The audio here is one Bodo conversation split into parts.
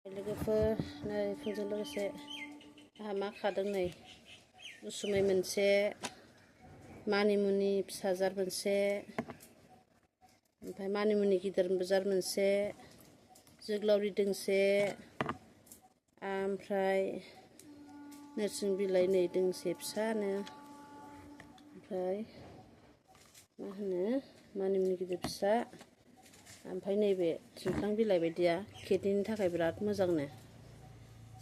लोगोफोर नै फुंजों लोगोसे आंहा मा खादों नै उसुमै मोनसे, मानिमुनि फिसा जार मोनसे, ओमफ्राय मानिमुनि गिदिर जार मोनसे, जोगोलावरि दोंसे, ओमफ्राय नोरसिं बिलाइ नै दोंसे फिसानो, ओमफ्राय मा होनो मानिमुनि गिदिर फिसा, ओमफ्राय नैबे थिंख्लां बिलाइ बायदिया किडनिनि थाखाय बिराद मोजांनो।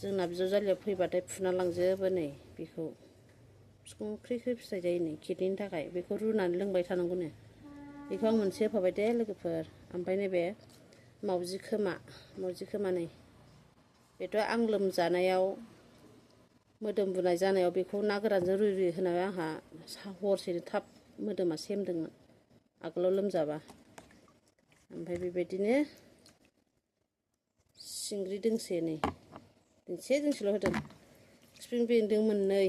जोंना बिजावजालियाव फैबाथाय फुना लांजोबो नै बेखौ संख्रि फिथाइ जायो नै किडनिनि थाखाय। बेखौ रुनानै लोंबाय थानांगौनो। बेखौ आं मोनसे होफाबाय दे लोगोफोर। ओमफ्राय नैबे मावजि खोमा नै बेथ' आं लोमजानायाव मोदोम बुनाय जानायाव बेखौ ना गोरानजों रुइ होनानै आंहा हरसेनो थाब मोदोमा सेमदोंमोन आगोलाव लोमजाबा। ओमफ्राय बेबायदिनो सिंग्रि दोंसे नै दोंसेल' होदों। खिफि बेन्दों मोननै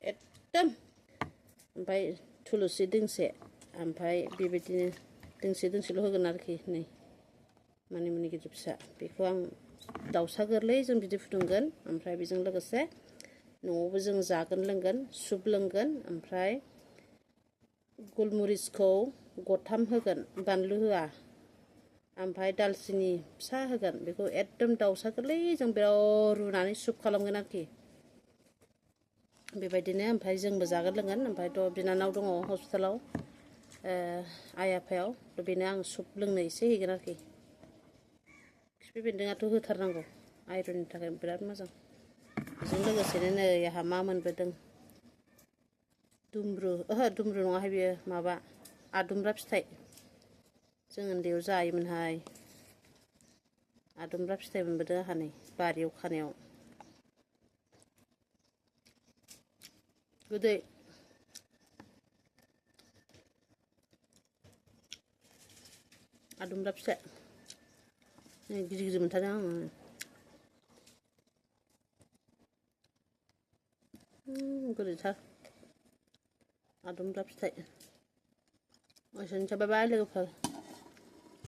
एकदम, ओमफ्राय थुलुसि दोंसे, ओमफ्राय बेबायदिनो दोंसेल' होगोन आरोखि नै मानिमुनि गिदिर फिसा। बेखौ आं दाउसा गोरलैजों बिदै फुदुंगोन, ओमफ्राय बेजों लोगोसे न'आवबो जों जागोन लोंगोन सुप लोंगोन। ओमफ्राय गलमुरिसखौ गथाम होगोन, बानलु होआ, ओमफ्राय दालचिनि फिसा होगोन। बेखौ एकदम दाउसा गोरलैजों बिराद रुनानै सुप खालामगोन आरोखि बेबायदिनो। ओमफ्राय जोंबो जागोन लोंगोन। ओमफ्रायथ' बिनानाव दङ हस्पिटालाव आइ आफायाव, बेनो आं सुप लोंनो एसे हैगोन आरोखि। खिफि बेन्दोंआथ' होथारनांगौ, आइरननि थाखाय बिराद मोजां। बेजों लोगोसेनो नै आंहा मा मोनबोदों दुमब्रु नङाहाय बेयो माबा आदुमब्रा फिथाइ। जों उन्दैयाव जायोमोनहाय आदुमब्रा फिथाइ मोनबोदों आंहा नै बारियाव खानायाव गोदै। आदुमब्रा फिथाइ नै गिदिर मोनथारदों आङो। गोदैथार आदुमब्रा फिथाइ। एसेनोसै बाय बाय लोगोफोर।